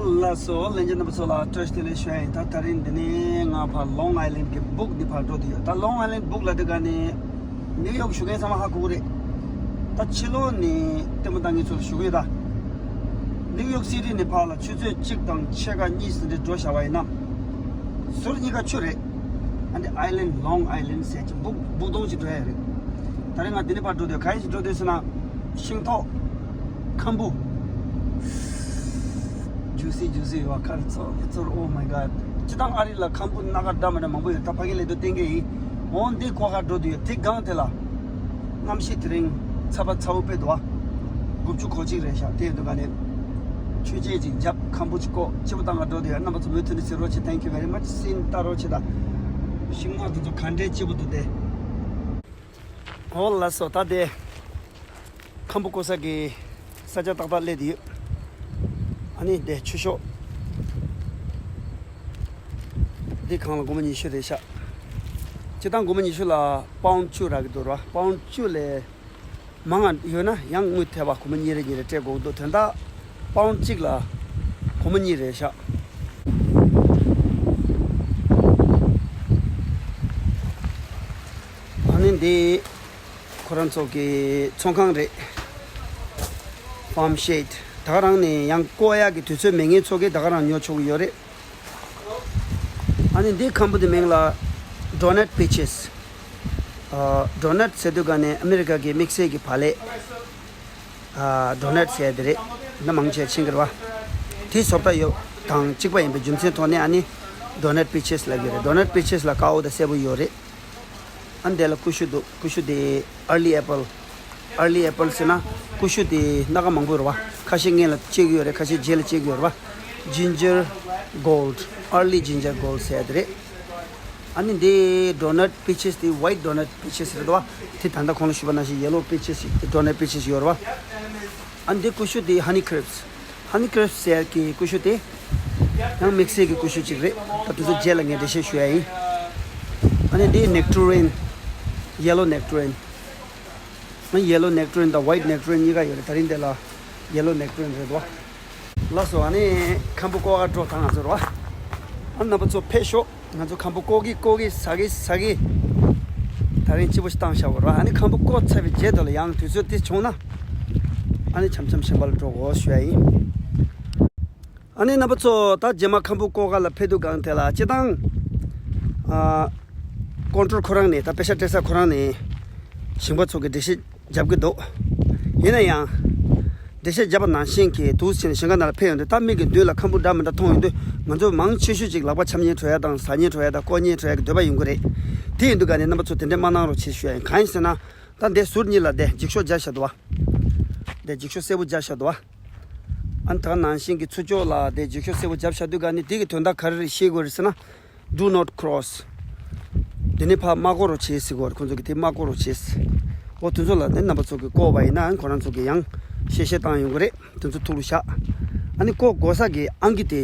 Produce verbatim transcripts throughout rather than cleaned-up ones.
ལགས་སོ། ལྷན་རྒྱས་རྣམ་པ་ཚོ་ལ་བཀྲ་ཤིས་བདེ་ལེགས་ཞུ་ཡ་ཡིན། ད་དེ་རིང་འདི་ནས་ང་ཕར་ལོང་ཨའི་ལན་གྱི་སྦུག་འདི་ཕར་འགྲོ་འདོད་ཡོད། ད་ལོང་ཨའི་ལན་སྦུག་ལབ་དུས་ག་ནས་ནིའུ་ཡོག་བཞུགས་མཁན་ཚང་མ་ཧ་གོ་གི་རེད། ད་ཕྱི་ལོགས་ནས་ལྟད་མོ་ལྟ་མཁན་ཚོ་ལ་ཞུ་གི་ཡོད། ད་ནིའུ་ཡོག་སི་ཊི་ནས་ཕར་ལ་ཆུ་ཚོད་གཅིག་དང་ཕྱེད་ཀ་གཉིས་ཙམ་འདྲ་འགྲོ་བཞག་པ་ཡིན་ན། ཟུར་གཉིས་ཀ་ཆུ་རེད། ཨ་ནི་ཨའི་ལན་ལོང་ཨའི་ལན་ཟེར་གྱི་སྦུག་སྦུག་སྟོང་ཅིག་འགྲོ་ཡ་རེད། ད་རེས་ང་འདི་ནས་ཕར་འགྲོ་འདོད། ག་ཡིན་ཞིག་འགྲོ་འདོད་ཟེར་ན། ཤིང་ཏོག་ཁམ་བུ། ཇུ་སི་ཇུ་སི་ཡོད་པ་ཁ་རེ་ཚོར་ཚོར། Oh my god། སྤྱིར་བཏང་ཨ་རི་ལ་ཁམ་བུ་སྣ་ཁ་འདྲ་མི་འདྲ་མང་པོ་ཡོད། ད་ཕ་གི་ལས་དུ་བསྟན་གི་ཡིན། འོ་འདི་ཀོ་ཁ་འགྲོ་འདོད་ཡོད། དེ་སྒང་དེ་ལ། གནམ་གཤིས་དེ་རིང་ཚ་བ་ཚ་བོ་དཔེ་འདུག་ཨ། དགུ་བཅུ་གོ་གཅིག་རེད་ཤག་དེ་ཡིན་དུས་ག་ནས་ཆོས་མཆོད་ཅིག་བརྒྱབ། ཁམ་བུ་ཅིག་བཀོག་སྤྱི་བོ་བཏང་ག་འགྲོ་འདོད་ཡོད། རྣམ་པ་ཚོ་མུ་མཐུད་ནས་གཟིགས་རོགས་བྱེད། Thank you very much། སིན་ལྟ་རོགས་བྱེད། ད་ཤིང་ནགས་དེ་ཚོ་ག་འདྲའི་སྐྱིད་པོ་འདུག་སྟེ། འོ་ལགས་སོ། ད་དེ་ཁམ་བུ་བཀོག་ས་གི་ས་ཆ་ཏག་ཏག་སླེབས་དེ་ཡོད། ཨ་ནི་དེ་ཆུ་ཤོག་འདི་གང་ལ་སྒོར་མོ་ཉི་ཤུ་རེད་ཤག་སྤྱིར་བཏང་སྒོར་མོ་ཉི་ཤུ་ལ་པའུན་བཅུ་རག་གི་འདུག་ར། པའུན་བཅུ་ལས་མང་ང་ཡོད་ན་ཡང་དངུལ་ཐེབས་པ་སྒོར་མོ་གཉིས་རེ་གཉིས་རེ་སྤྲད་དགོས་འདུག་དོན་དག་པའུན་གཅིག་ལ་སྒོར་མོ་གཉིས་རེད་ཤག་ཨ་ནི་འདི་ཁོ་རང་ཚོ་གི་ཚོང་ཁང་རེད། Farm Shade། ད་ག་རང་ནས་ཡང་བཀོག་ཡག་གི་དུས་ཚོད་མེད་མཁན་ཚོ་གིས་ད་ག་རང་ཉོ་ཆོག་གི་ཡོད་རེད། ཨ་ནི་འདི་ཁམ་བུ་འདི་མིང་ལ་Donut Peaches། ཨ། Donut ཟེར་དུས་ག་ནས་ཨ་མི་རི་ཀ་གི་དམིགས་བསལ་གྱི་བག་ལེབ། ཨ། Donut ཟེར་དེ་རེད། ན་མང་ཆེ་ཆིང་གི་རེད་བ། དེ་བཟོ་ལྟ་ཡོད་དང་གཅིག་པ་ཡིན་པའི་རྒྱུ་མཚན་ཐོག་ནས་ཨ་ནི་Donut Peaches ལབ་ཀྱི་རེད། Donut Peaches ལ་དཀར་པོ་དང་སེར་པོ་ཡོད་རེད། ཨ་ནི་དེ་ལ་ཀུ་ཤུ་འདུག་ཀུ་ཤུ་དེ་Early Apple། Early Apple ཟེར་ན་ཀུ་ཤུ་དེ་སྣ་ཁ་མང་པོ་རེད་བ། ཁ་ཤས་སྔོན་ལ་སྐྱེ་གི་ཡོད་རེད། ཁ་ཤས་རྗེས་ལ་སྐྱེ་གི་ཡོད་རེད་བ། Ginger Gold། Early Ginger Gold ཟེར་ཡ་དེ་རེད། ཨ་ནི་འདི་Donut Peaches དེ་White Donut Peaches རེད་བ། དེ་ད་ལྟ་གོང་ལ་ཞུས་པ་ནང་བཞིན་Yellow Peaches། Donut Peaches ཡོད་རེད་བ། ཨ་ནི་འདི་ཀུ་ཤུ་དེ་Honey Crisps། Honey Crisps ཟེར་ཡ་གི་ཀུ་ཤུ་དེ་ཡང་དམིགས་བསལ་གྱི་ཀུ་ཤུ་གཅིག་རེད། ད་དེ་ཚོ་རྗེས་ལ་ངས་འགྲེལ་བཤད་ཞུ་ཡ་ཡིན། ཨ་ནི་འདི་Nectarine། Yellow Nectarine། ཨ། Yellow Nectarine དང་White Nectarine གཉིས་ཀ་ཡོད་རེད། ད་རིང་འདི་ལ་Yellow Nectarine རེད་དོ། ལགས་སོ། ཨ་ནི་ཁམ་བུ་བཀོག་ག་འགྲོ་དང་ང་ཚོ་རོ། ཨ། རྣམ་པ་ཚོ་ཕེབས་ཤོག་ང་ཚོ་ཁམ་བུ་བཀོག་གི་བཀོག་གི་ཟ་གི་ཟ་གི། ད་རིང་སྐྱིད་པོ་ཞིག་བཏང་བཞག་པ་རོ། ཨ་ནི་ཁམ་བུ་བཀོག་ཚར་བའི་རྗེས་དེ་ལ་ཡང་དུས་ཚོད་དེ་བྱུང་ན། ཨ་ནི་འཆམ་འཆམ་ཞིང་པ་ལ་འགྲོ་དགོས་ཞུ་ཡ་ཡིན། ཨ་ནི་རྣམ་པ་ཚོ་ད་རྗེས་མ་ཁམ་བུ་བཀོག་ག་ལ་ཕེབས་དུས་སྒང་དེ་ལ་སྤྱིར་བཏང་། ཨ། ཀོན་ཊོལ་ཁོ་རང་ནས། ད་པེ་ཤ་སྤྲད་ས་ཁོ་རང་ནས་ཞིང་པ་ཚོ་གི་འགྲེལ་བཤད་རྒྱབ་ཀྱི་འདུག་ཡིན་ན་ཡང་། འགྲེལ་བཤད་བརྒྱབ་པ་ནང་བཞིན་གྱི་འདུག་ཟེར་ནས་ཞིང་ཁ་ནང་ལ་ཕེབས་ཡོང་དུས་ད་མི་གི་མདུན་ལ་ཁམ་བུ་འདྲ་མི་འདྲ་མཐོང་ཡོང་དུས་ང་ཚོ་མང་ཆེ་ཤོས་ཅིག་ལག་པ་འཆང་སྙིང་བྲོ་ཡ་དང་ཟ་སྙིང་བྲོ་ཡ་དང་བཀོག་སྙིང་བྲོ་ཡ་གི་འདོད་པ་ཡོང་གི་རེད། དེ་ཡིན་དུས་ག་ནས་རྣམ་པ་ཚོ་དེ་འདྲའི་མ་གནང་རོགས་བྱེད་ཞུ་ཡ་ཡིན། གང་ཡིན་ཟེར་ན། ད་འདི་ཟུར་གཉིས་ལ་དེ་འགྱིག་ཤོག་སྦྱར་བཞག་འདུག་བ། དེ་འགྱིག་ཤོག་སེར་པོ་སྦྱར་བཞག་འདུག་བ། ཨ་ནི་ད་ག་ནང་བཞིན་གྱི་ཚུར་ཕྱོགས་ལ་དེ་འགྱིག་ཤོག་སེར་པོ་སྦྱར་བཞག་དུས་ག་ནས་དེ་གི་དོན་དག་ག་རེ་རེད་ཤེས་དགོས་རེད་ཟེར་ན། Do not cross། འདི་ནས་ཕར་མ་བཀོག་རོགས་བྱེད་ཟེར་གོ། ཁོང་ཚོ་གིས་དེ་མ་བཀོག་རོགས་བྱེད་ཟེར། འོ་དེ་ཚོ་ལ་ནི་རྣམ་པ་ཚོ་གིས་བཀོག་པ་ཡིན་ན་ཁོ་རང་ཚོ་གིས་ཡང་གཤེ་གཤེ་བཏང་ཡོང་གི་རེད། དེ་ཚོ་ཐུགས་ལ་བཞག་ཨ་ནི་བཀོག་དགོས་ས་གི་ཨང་ཀི་དེ་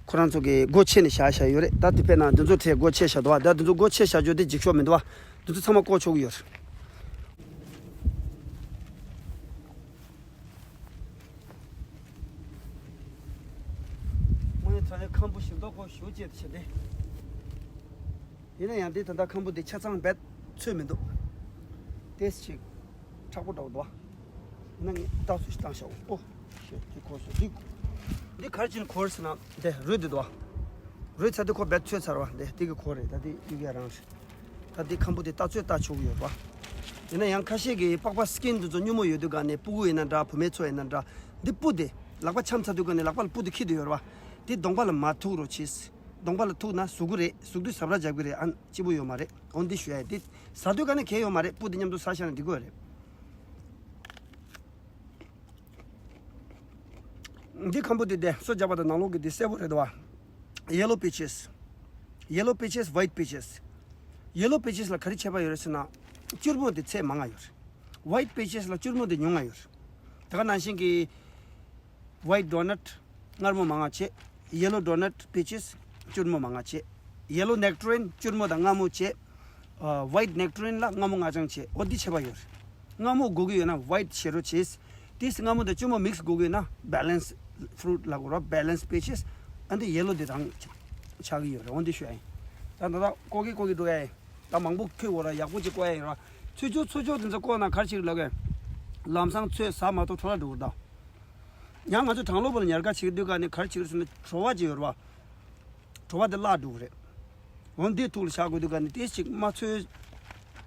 ཁོ་རང་ཚོ་གིས་སྒོ་ཕྱེ་ནས་བཞག་བཞག་ཡོད་རེད། ད་དེ་དཔེར་ན་དེ་ཚོ་གྲས་སྒོ་ཕྱེ་བཞག་འདུག་བ། ད་དེ་ཚོ་སྒོ་ཕྱེ་བཞག་རྒྱུ་དེ་འགྱིག་ཤོག་མི་འདུག་བ། དེ་ཚོ་ཚང་མ་བཀོག་ཆོག་གི་ཡོད་རེད། དངོས་གནས་དྲང་གནས་ཁམ་བུ་ཞིམ་མདོག་ཁ་པོ་ཞེ་པོ་ཅིག་བྱས་ཏེ། ཡིན་ན་ཡང་དེ་ད་ལྟ་ཁམ་བུ་དེ་ཆ་ཚང་རྦད་ཚོས་མི་འདུག་ཏོག་ཙམ་ཅིག་མཁྲེགས་པོ་འདྲ་བོ་འདུག་བ། ཡིན་ན་ངས་ལྟ་ཚུལ་ཞིག་བཏང་བཞག་འོ། ཤོད། འདི་འཁོར་སོང་། འདི། འདི་ག་རེ་བྱས་ནས་འཁོར་ཟེར་ན་དེ་རུལ་བསྡད་འདུག་བ། རུལ་ཚར་དུས་ཁོ་རྦད་ཚོས་ཚར་བ། དེ་དེ་གི་འཁོར་རེད། ད་དེ་གཡུག་ཡ་རང་རེད། ད་འདི་ཁམ་བུ་དེ་ལྟ་ཚོད་ལྟ་ཆོག་གི་ཡོད་རེད་བ། ཡིན་ན་ཡང་ཁ་ཤས་ཀྱིས་པགས་པ་སི་ཀིན་འདི་ཚོ་སྙོན་མོ་ཡོད་དུས་ག་ནས་སྤུ་གུ་ཡིན་ན་འདྲ། བུད་མེད་ཚོ་ཡིན་ན་འདྲ། འདི་སྤུ་དེ་ལག་པ་འཆམ་ཚར་དུས་ག་ནས་ལག་པ་ལ་སྤུ་དེ་འཁྱེར་དུ་ཡོད་རེད་བ། དེ་གདོང་པ་ལ་མ་ཐུག་རོགས་བྱེད། གདོང་པ་ལ་ཐུག་ན་ཟུག་གི་རེད། ཟུག་དུས་ཟ་འཕྲུག་རྒྱག་གི་རེད། ཨ་ནི་སྐྱིད་པོ་ཡོད་མ་རེད། འོ་འདི་ཞུ་ཡ་ཡིན། དེ་ཟ་དུས་ག་ནས་གལ་ཡོད་མ་རེད། སྤུ་དེ་མཉམ་དུ་ཟ་བཞག་ན་འགྲིག་གི་རེད། འདི་ཁམ་བུ་དེ་དེ་སོ་བརྒྱབ་པ་དང་ནང་ལོགས་ཀྱི་དེ་སེར་པོ་རེད་དོ། Yellow peaches། Yellow peaches, white peaches། Yellow peaches ལ་ག་རེ་ཁྱད་པར་ཡོད་རེད་ཟེར་ན། སྐྱུར་མོ་དེ་ཚད་མང་ང་ཡོད་རེད། White peaches ལ་སྐྱུར་མོ་དེ་ཉུང་ང་ཡོད་རེད། ད་ག་ནང་བཞིན་གྱི་White donut མངར་མོ་མང་ང་བྱས། Yellow donut peaches སྐྱུར་མོ་མང་ང་བྱས། Yellow nectarine སྐྱུར་མོ་དང་མངར་མོ་བྱས། ཨ། White nectarine ལ་མངར་མོ་མངར་རྐྱང་བྱས། འོ་འདི་ཁྱད་པར་ཡོད་རེད། མངར་མོ་དགོས་ཀྱི་ཡོད་ན་white བྱེད་རོགས་བྱེད། དེས་མངར་མོ་དང་སྐྱུར་མོ་mix དགོས་ཀྱི་ཡོད་ན་balance ཕུ་རུཊ་ལབ་དགོས་རེད་བ། བེ་ལན་སི་པི་ཅི་སི། ཨ་འདི་ཡེ་ལོ་འདི་རང་ཆགས་ཀྱི་ཡོད་རེད། འོ་འདི་ཞུ་ཡ་ཡིན། ད་ད་ད་བཀོག་གི་བཀོག་གི་འགྲོ་ཡ་ཡིན། ད་མང་པོ་འཁྱེར་དགོས་ར། ཡག་པོ་ཅིག་བཀོག་ཡ་ཡིན་ར། ཚུར་ཕྱོགས་ཚུར་ཕྱོགས་འདི་ཚོ་བཀོག་ན་ག་རེ་བྱེད་ཀྱི་ལབ་གས། ལམ་སང་ཚོས་ཟ་མ་གཏོགས་འཕྲོ་བརླག་འགྲོ་གི་རེད་ད། ཡང་ང་ཚོ་གྲང་ལོ་བ་ལ་ཉལ་ཁ་བྱེད་དུས་ག་ནས་ག་རེ་བྱེད་ཀྱི་རེད་ཟེར་ན། བྲོ་བ་ཅིག་ཡོད་རེད་བ། བྲོ་བ་དེ་བརླག་འགྲོ་གི་རེད། འོ་འདི་ཐུགས་ལ་བཞག་དགོས་དུས་ག་ནས་དེ་ཅིག་མ་ཚོས་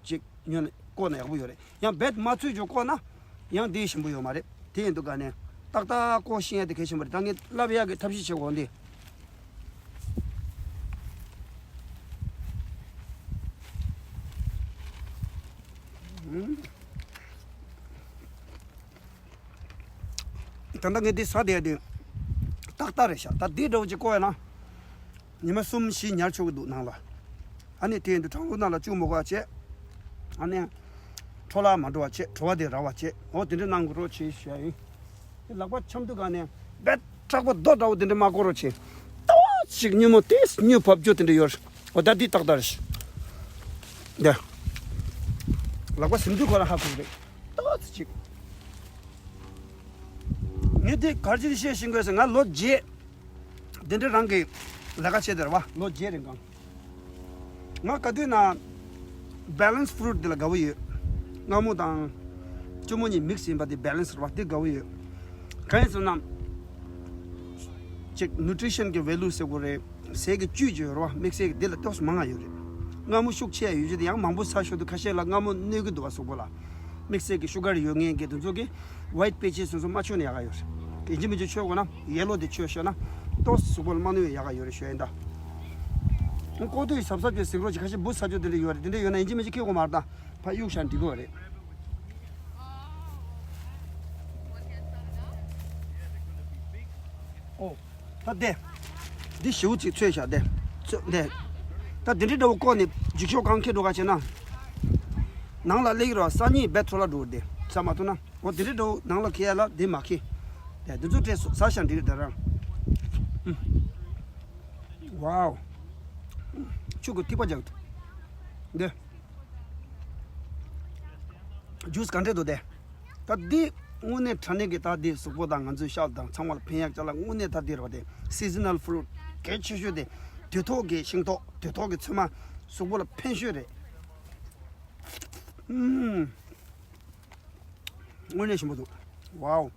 ཅིག་ཉོས་ནས་བཀོག་ན་ཡག་པོ་ཡོད་རེད། ཡང་རྦད་མ་ཚོས་ཅིག་བཀོག་ན་ཡང་དེ་ཞིམ་པོ་ཡོད་མ་རེད། དེ་ཡིན་དུས་ག་ནས་ཏག་ཏག་བཀོག་ཤེས་ཡ་དེ་གལ་ཆེན་པོ་རེད། ད་ངས་བསླབ་ཡག་གི་ཐབས་ཤེས་བྱེད་དགོས་འདི། ད་ལྟ་ངས་འདི་ཟ་བསྡད་དེ་ཏག་ཏག་རེད་ཤག་ད་འདི་འདྲ་བོ་ཅིག་བཀོག་ཡ་ན། ཉི་མ་གསུམ་བཞི་ཉར་ཆོག་གི་འདུག་ནང་ལ། ཨ་ནི་དེ་ཡིན་དུས་གྲང་ལྷོག་ནང་ལ་བཅུག་མི་དགོས་པ་བྱས། ཨ་ནི་འཕྲོ་བརླག་མ་འགྲོ་བ་བྱས། བྲོ་བ་དེ་རག་པ་བྱས། འོ་དེ་འདྲ་གནང་དགོས་རོགས་བྱེད་ཞུ་ཡ་ཡིན། དེ་ལག་པ་འཆམ་དུས་ག་ནས་རྦད་དྲག་པོ་རྡོ་འདྲ་བོ་དེ་འདྲ་མ་བཀོག་རོགས་བྱེད། ཏོག་ཙམ་ཅིག་མྱུར་མོ་དེ་མྱུར་བབས་རྒྱུ་དེ་འདྲ་ཡོད་རེད། འོ་ད་འདི་ཏག་ཏག་རེད། འདི་ལག་པ་ཟིན་དུས་ཁོ་རང་ཧ་གོ་གི་རེད། ཏོག་ཙམ་ཅིག་ངས་དེ་ག་རེ་བྱས་ནས་བཤད་ཤེས་དགོས་ཟེར། ང་ལོ་བརྒྱད། འདི་འདྲ་རང་གི་ལས་ཀ་བྱས་བསྡད་རེད་བ། ལོ་བརྒྱད་རིང་གང་། ང་ག་དུས་ན་བེ་ལན་སི་ཕུ་རུཊ་འདི་ལ་དགའ་བོ་ཡོད། མངར་མོ་དང་སྐྱུར་མོ་གཉིས་མིག་སི་ཡིན་པ་དེ་བེ་ལན་སི་རེད་བ། འདི་དགའ་བོ་ཡོད། གང་ཡིན་ཟེར་ན། ཅིག་ནུ་ཊི་རི་ཤན་གྱི་ཝེ་ལུ་ཟེར་དགོས་རེད། ཟས་ཀྱི་བཅུད་ཅིག་ཡོད་རེད་བ། དམིགས་བསལ་གྱི་འདི་ལ་ཏོག་ཙམ་མང་ང་ཡོད་རེད། མངར་མོ་ཤུགས་ཆེ་ཡ་ཡོད་རྒྱུ་དེ་ཡང་མང་པོ་ཟ་ཤོར་དུས་ཁ་ཤས་ལ་མངར་མོ་གནོད་ཀྱི་འདུག་བ། གཟུགས་པོ་ལ་དམིགས་བསལ་གྱི་ཤུ་གར་ཡོད་མཁན་གྱི་དེ་ཚོ་གི་ཝའི་ཊི་པེ་ཅི་སི་སོ་སོ་མ་མཆོད་ན་ཡག་ག་ཡོད་རེད། ཡིན་གཅིག་མིན་གཅིག་མཆོད་དགོས་ན། ཡེ་ལོ་དེ་མཆོད་ཤོར་ན་ཏོག་ཙམ་གཟུགས་པོ་ལ་མ་གནོད་ཡག་ག་ཡོད་རེད་ཞུ་ཡ་ཡིན་ད། བཀོག་དུས་གཟབ་གཟབ་བྱས་གཟིགས་རོགས་བྱེད། ཁ་ཤས་འབུ་ཟ་རྒྱུ་དེ་འདྲ་ཡོད་རེད། དེ་འདྲ་ཡོད་ན་ཡིན་གཅིག་མིན་གཅིག་འཁྱེར་དགོས་མ་རེད་ད། ཕར་གཡུག་བཞག་འགྲིག་གི་རེད། ཨོ། ད་དེ། འདི་ཞེ་པོ་ཅིག་ཚོས་བཞག་དེ། ཚོས་དེ། ད་དེ་འདྲའི་འདྲ་བོ་བཀོག་ནས་འཇིགས་ཤོག་གང་འཁྱེར་འགྲོ་ག་བྱས་ན། ནང་ལ་སླེབས་ཀྱི་རེད་བ། སང་ཉིན་རྦད་འཕྲོ་བརླག་འགྲོ་གི་རེད། ཟ་མ་ཐུབ་ན། འོ་དེ་འདྲའི་འདྲ་བོ་ནང་ལ་འཁྱེར་ཡ་ལ་དེ་མ་འཁྱེར། དེ་འདི་ཚོ་སྤྲད་སོང་། ཟ་བཞག་འགྲིག་གི་རེད་ད་རང་། ཨུམ། ཝའོ། ཆུ་གི་ཐིགས་པ་རྒྱག་གི་འདུག་འདི། ཇུས་ག་འདྲ་འདུག་དེ། ད་འདི་དངོས་གནས་དྲང་གནས་ཀྱི་ད་འདི་གཟུགས་པོ་དང་ང་ཚོའི་ཤ་དང་ཚང་མ་ལ་ཕན་ཡག་ཅིག་ལ་དངོས་གནས་ད་འདི་རེད་བ། དེ་སི་ཛི་ནལ་ཕུ་རུཊ་གལ་ཆེ་ཤོས་དེ། དུས་ཐོག་གི་ཤིང་ཏོག་དུས་ཐོག་གི་ཚོད་མ་གཟུགས་པོ་ལ་ཕན་ཤོས་རེད། ཨུམ། དངོས་གནས་ཞིམ་པོ་འདུག་ཝའོ།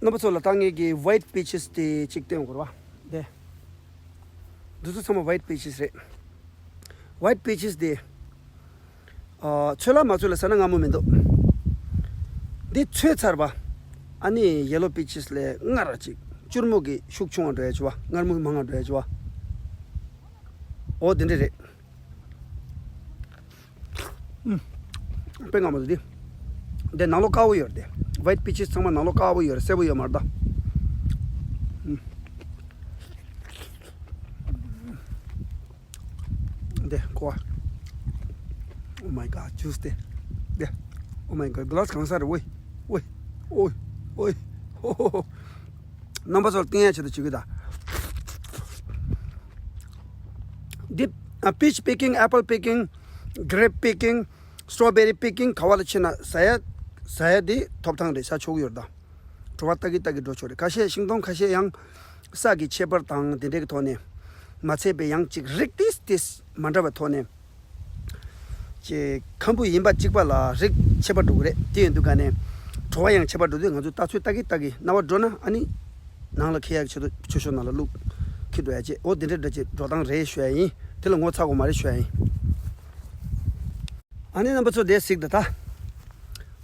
རྣམ་པ་ཚོ་ལ་ད་ངེད་ཀྱི་ཝའི་ཊི་པི་ཅི་སི་དེ་གཅིག་སྟོན་དགོས་རེད་བ། དེ། འདི་ཚོ་ཚང་མ་ཝའི་ཊི་པི་ཅི་སི་རེད། ཝའི་ཊི་པི་ཅི་སི་དེ། ཨ། ཚོས་ལ་མ་ཚོས་ལ་ཟ་ན་མངར་མོ་མི་འདུག་འདི་ཚོས་ཚར་བ། ཨ་ནི་ཡེ་ལོ་པི་ཅི་སི་ལས་མངར་ར་ཅིག་སྐྱུར་མོ་གི་ཤུགས་ཆུང་བ་འགྲོ་ཡ་བྱུང་བ། མངར་མོ་མང་ང་འགྲོ་ཡ་བྱུང་བ། འོ་དེ་འདྲ་རེད། ཨུམ། དཔེ་མངར་མོ་འདུག་དེ། འདི་ནང་ལོགས་དཀར་པོ་ཡོད་རེད་དེ། ཝའི་ཊི་པི་ཅི་སི་ཚང་མ་ནང་ལོགས་དཀར་པོ་ཡོད་རེད། སེར་པོ་ཡོད་མ་རེད་ད། ཨུམ། འདི་ཁོ་བ། Oh my God, juice དེ། འདི། Oh my God, གི་ལ་སི་གང་ས་རེད། ཝེ། ཝེ། ཨོའི། ཨོའི། ཧོ་ཧོ་ཧོ། རྣམ་པ་ཚོར་བསྟན་ཡ་ཆེད་དུ་བྱེད་ཀྱི་ད། འདི། ཨ། པིཆ་པི་ཀིང་། ཨེ་པལ་པི་ཀིང་། གེ་རེབ་པི་ཀིང་། སི་ཊོ་བེ་རི་པི་ཀིང་། ག་བ་ལ་ཕྱིན་ན་ཟ་ཡ། ཟ་ཡ་འདི་ཐོབ་ཐང་རེད། ཟ་ཆོག་གི་ཡོད་རེད་ད། བྲོ་བ་ལྟ་གི་ལྟ་གི་འགྲོ་ཆོག་རེད། ཁ་ཤས་ཤིང་སྡོང་ཁ་ཤས་ཡང་ས་གི་ཁྱད་པར་དང་དེ་འདྲའི་གི་ཐོག་ནས་མ་ཚད་པའི་ཡང་ཅིག་རིགས་ཏིས་ཏིས་མ་འདྲ་བའི་ཐོག་ནས་ཅིག་ཁམ་བུ་ཡིན་པ་གཅིག་པ་ལ་རིགས་ཁྱད་པར་འགྲོ་གི་རེད། དེ་ཡིན་དུས་ག་ནས་བྲོ་བ་ཡང་ཁྱད་པར་འགྲོ་དུས་ང་ཚོས་ལྟ་ཚོད་ལྟ་གི་ལྟ་གི་རྣ་བ་འགྲོ་ན། ཨ་ནི་ནང་ལ་འཁྱེར་ཡག་ཆེད་དུ་ཆུ་ཤོག་ནང་ལ་བླུགས་འཁྱེར་འགྲོ་ཡ་བྱེད། འོ་དེ་འདྲ་འདྲ་ཅིག་འགྲོ་སྟངས་རེད་ཞུ་ཡ་ཡིན། དེ་ལ་ངོ་ཚ་དགོས་མ་རེད་ཞུ་ཡ་ཡིན། ཨ་ནི་རྣམ་པ་ཚོ་དེ་གཟིགས་དང་ད།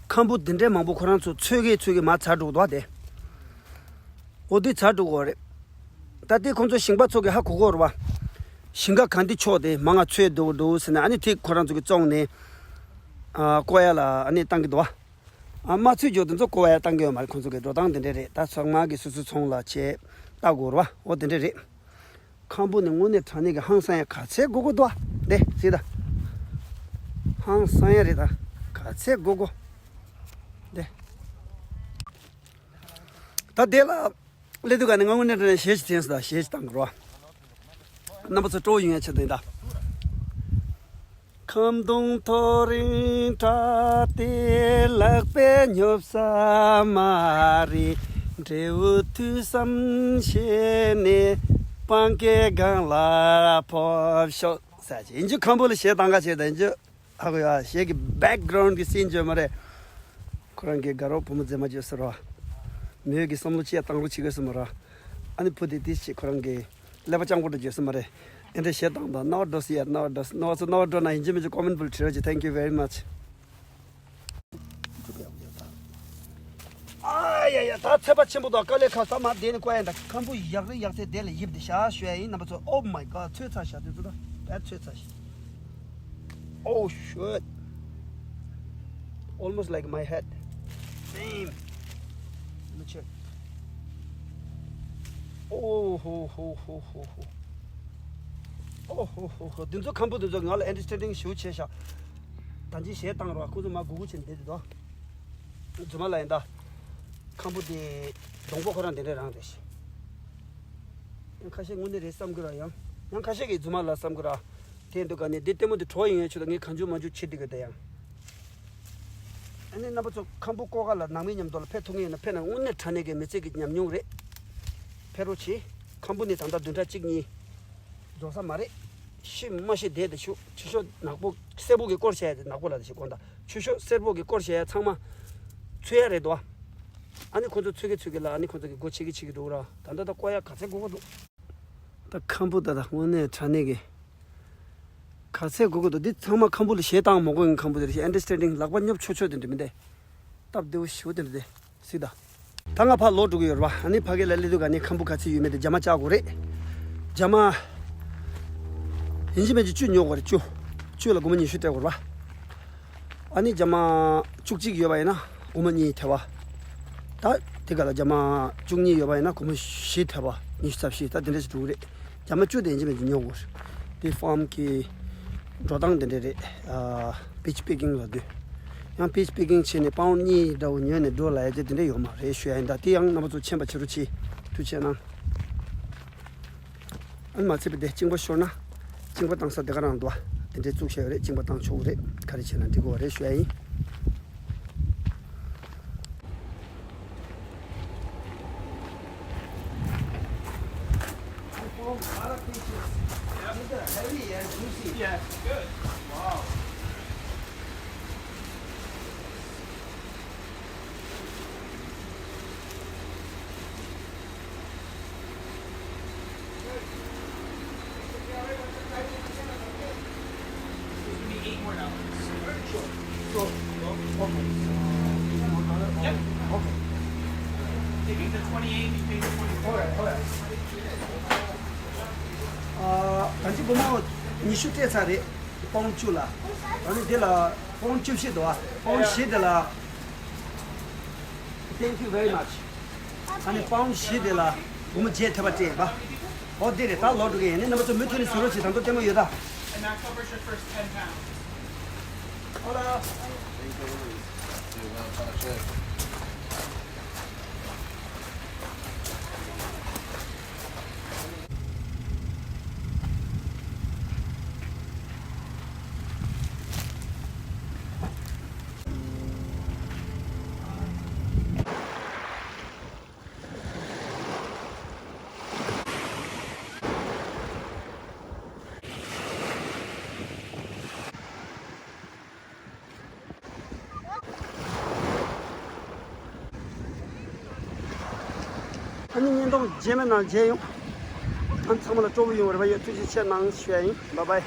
ཁམ་བུ་འདི་འདྲའི་མང་པོ་ཁོ་རང་ཚོ་ཚོས་གི་ཚོས་གི་མར་ཚར་འགྲོ་གི་འདུག་བ་དེ། འོ་དེ་ཚར་འགྲོ་གི་རེད། ད་དེ་ཁོང་ཚོ་ཞིང་པ་ཚོ་གི་ཧ་གོ་གི་རེད་བ། ཞིང་ཁ་གང་དེ་ཕྱོགས་དེ་མང་ང་ཚོས་འགྲོ་འགྲོ་ཟེར་ནས། ཨ་ནི་དེ་ཁོ་རང་ཚོ་གི་བཙོང་ནས། ཨ། བཀོག་ཡ་ལ་ཨ་ནི་བཏང་གི་འདུག་བ། ཨ། མ་ཚོས་འཇོག་དེ་ཚོ་བཀོག་ཡ་བཏང་གི་ཡོད་མ་རེད། ཁོང་ཚོ་གི་འགྲོ་སྟངས་དེ་འདྲ་རེད། ད་ཚང་མ་གི་སོ་སོའི་ཚོང་ལ་བྱས་ལྟ་དགོས་རེད་བ། འོ་དེ་འདྲ་རེད། ཁམ་བུ་ནི་དངོས་གནས་དྲང་གནས་ཀྱི་ཧང་སང་ཡ་ག་ཚད་དགོས་དགོས་འདུག་ཨ། འདི་གཟིགས་དང་། ཧང་སང་ཡ་རེད་ད། ག་ཚད་དགོས་དགོས། འདི། ད་དེ་ལ་སླེབས་དུས་ག་ནས་ང་དངོས་གནས་དྲང་གནས་གཞས་ཤིག་འཐེན་སོང་ད། གཞས་ཤིག་བཏང་དགོས་རེད་བ། རྣམ་པ་ཚོ་སྤྲོ་བོ་ཡོང་ཡ་ཆེད་དུ་ཡིན་ད། ཁམ་སྡོང་ཐོ་རེངས་བྲག་སྟེ། ལག་པས་སྙོབ་ས་མ་རེད། འབྲས་བུ་ཐོས་བསམ་བྱས་ནས། སྤང་ཁའི་སྒང་ལ་ཕོབ་ཤོག་ཟེར་གྱི་ཡིན་རྒྱུ། ཁམ་བུ་ལ་གཞས་བཏང་ག་བྱས་དང་རྒྱུ། ཧ་གོ་ཡ། གཞས་ཀྱི་བེག་གྷ་རའུན་གྱི་སིན་བརྗོད་མ་རེད། ཁོ་རང་གི་དགའ་རོགས་བུ་མོ་མཛེས་མ་བརྗོད་ས་རོ། མོས་ཀྱི་བསམ་བློ་ཅི་ཡ་བཏང་རོགས་བྱེད་དགོས་ས་མ་རོ། ཨ་ནི་བུ་དེ་དེ་ཞིག་ཁོ་རང་གི་ཀླད་པ་སྤྱང་པོ་འདྲ་བརྗོད་ས་མ་རེད། ཨེ་འདྲ་གཞས་བཏང་དང་། རྣ་བ་འགྲོ་སི་ཡ། རྣ་བ་འགྲོ་སི། རྣ་བ་ཚོ་རྣ་བ་འགྲོ་ན་ཡིན་གཅིག་མིན་གཅིག་ཀོ་མེན་ཊི་བུལ་བྲིས་རོགས་གྱིས། Thank you very much. ཨ་ཡ་ཡ། ད་ཚད་པ་ཆེན་པོ་དང་དཀའ་ལས་ཁག་ས་མ་དེ་ནི་བཀོད་ཡ། ད་ཁམ་བུ་ཡག་རེད་ཡག་ཚད་དེ་ལ་ཡིབ་དེ་ཤ་ཞུ་ཡ་ཡིན། རྣམ་པ་ཚོ། Oh my God. ཚོད་ཚ་ཤ་དེ་ཚོ་ད་བད་ཚོད་ཚ་ཤ། Oh shit. Almost like my head. Damn. Let me check. Oh ho ho ho ho ho. Oh ho ho ho. འདི་ཚོ་ཁམ་བུ་འདི་ཚོ་ང་ལ་ཨན་ཌར་སི་ཊེན་ཌིང་ཞུ་བྱས་ཤག་ད་ཅི་གཞས་བཏང་རོགས། ཁོ་ཚོ་མ་སྒུག་སྒུག་བྱས་ནས་བསྡད་དེ་དོ། རྫུན་མ་ལ་ཡིན་ད། ཁམ་བུ་དེ་སྡོང་པོ་ཁོ་རང་དེ་འདྲས་རང་རེད་ཤག་ཡང་ཁ་ཤས་དངོས་གནས་རེད་བསམ་གི་ར། ཡང་ཡང་ཁ་ཤས་ཀྱིས་རྫུན་མ་ལ་བསམ་གི་ར། དེ་འདུག་ག་ནས་འདི་ལྟད་མོ་འདི་བྲོ་ཡིན་ཡོད་ཆུ་ད་ངས་གང་བྱུང་མང་བྱུང་བྱེད་འདི་གི་ད་ཡང་། ཨ་ནི་རྣམ་པ་ཚོ། ཁམ་བུ་ཀོ་ཁ་ལ་ནང་མི་མཉམ་དུ་ལ་ཕེབས་ཐུབ་ངེས་ཡིན་ན་ཕེབས་ན་དངོས་གནས་དྲང་གནས་ཀྱི་མི་ཚེ་གི་ཉམས་མྱོང་རེད། ཕེབས་རོགས་གྱིས། ཁམ་བུ་ནི་ད་ལྟ་བདུན་ཕྲག་གཅིག་གཉིས་རྫོགས་ས་མ་རེད། ཤི་མ་ཤི་བསྡད་དེ་ཤུ། ཆུ་ཤོག་ནག་པོ་སེར་པོ་གི་སྐོར་བྱས་ཏེ། ནག་པོ་ལ་དེ་ཤི་དགོངས་དག་ཆུ་ཤོག་སེར་པོ་གི་སྐོར་བྱས་ཡ་ཚང་མ་ཚུད་ཡ་རེད་དོ། ཨ་ནི་ཁོ་ཚོ་ཚུད་གི་ཚུད་གི་ལ། ཨ་ནི་ཁོ་ཚོ་གི་སྒོ་ཕྱེ་གི་ཕྱེ་གི་འགྲོ་ར། ད་ལྟ་ད་བཀོད་ཡ་ག་ཚད་དགོས་གོ་འདུག་ད་ཁམ་བུ་ད་ད་དངོས་གནས་དྲང་གནས་ཀྱི་ག་ཚད་དགོས་གོ་འདུག་འདི་ཚང་མ་ཁམ་བུ་ལ་གཞས་བཏང་མ་དགོས་ཡིན། ཁམ་བུ་དེ་ཨན་ཌར་སི་ཊེན་ཌིང་། ལག་པ་སྙོབ་ཆོག་ཆོག་དེ་འདྲ་མི་འདུག་སྟབས་བདེ་བོ་ཞེ་པོ་དེ་འདྲ་དེ་སྲིད་ད། ད་ང་ཕར་ལོག་འགྲོ་གི་ཡོད་རེད་པ། ཨ་ནི་ཕ་གི་ལ་སླེབས་དུས་ག་ནས་ཁམ་བུ་ག་ཚད་ཡོད་མེད་དེ་རྒྱ་མ་བཅག་དགོས་རེད། རྒྱ་མ་ཡིན་གཅིག་མིན་གཅིག་བཅུ་ཉོ་དགོས་རེད། བཅུ། བཅུ་ལ་སྒོར་མོ་ཉི་ཤུ་སྤྲད་དགོས་རེད་པ། ཨ་ནི་རྒྱ་མ་བཅུ་གཅིག་ཡོད་པ་ཡིན་ན་སྒོར་མོ་གཉིས་ཐེབས་པ། ད་དེ་ག་ལ་རྒྱ་མ་བཅུ་གཉིས་ཡོད་པ་ཡིན་ན་སྒོར་མོ་བཞི་ཐེབས་པ། ཉི་ཤུ་རྩ་བཞི། ད་དེ་འདྲ་ཞིག་འགྲོ་གི་རེད། རྒྱ་མ་བཅུ་དེ་ཡིན་གཅིག་མིན་གཅིག་ཉོ་དགོས་རེད། དེ་ཕཱམ་གི་འགྲོ་སྟངས་དེ་འདྲ་རེད། ཨ། པིཆ་པི་ཀིང་ལབ་དུས། ཡང་པིཆ་པི་ཀིང་བྱས་ནས་པའུན་གཉིས་འདྲ་བོ་ཉོས་ནས་འགྲོ་ལབ་ཡ་དེ་དེ་འདྲ་ཡོད་མ་རེད་ཞུ་ཡ་ཡིན། ད་དེ་ཡང་རྣམ་པ་ཚོ་མཁྱེན་པ་བྱེད་རོགས་གྱིས། ཐུགས་རྗེ་གནང་། ཨ་ནི་མ་ཚད་པའི་དེ་གཅིན་པ་ཤོར་ན། གཅིན་པ་བཏང་ས་དེ་ག་རང་འདུག་པ། དེ་འདྲའི་བཙུགས་བཞག་ཡོད་རེད། གཅིན་པ་བཏང་ཆོག་གི་རེད། ག་རེ་བྱས་ན་འགྲིག་གི་རེད་ཞུ་ཡ་ཡིན། Yeah, good. Wow. Eight more dollars. Sure. So, okay. Yep. Okay. They give the twenty-eight, you pay the twenty-four. All right, all right. ཨ། ད་ཅི་སྒོར་མོ་ཉི་ཤུ་སྤྲད་ཚར་རེད། པའུན་བཅུ་ལ། ཨ་ནི་དེ་ལ་པའུན་བཅུ་བཞི་འདུག་པ། པའུན་བཞི་དེ་ལ། Thank you very much. ཨ་ནི་པའུན་བཞི་དེ་ལ་སྒོར་མོ་བརྒྱད་ཐེབས་པ་སྤྲད་ཡིན་པ། ཨོ་དེ་རེད། ད་ལོག་འགྲོ་གི་ཡིན། ནི་རྣམ་པ་ཚོ་མུ་མཐུད་ནས་བཟོ་རོགས་བྱེད། ད་དུང་ལྟད་མོ་ཡོད་ད། And that covers your first ten pounds. Hola. ཨ་ནི་བརྙན་ཐུང་རྗེས་མའི་ནང་མཇལ་ཡོང་། ཨ་ནི་ཚང་མ་ལ་སྤྲོ་པོ་ཡོང་བར་བ་ཡོད། ཐུགས་རྗེ་ཆེ་གནང་ཞུ་ཡ་ཡིན། Bye bye.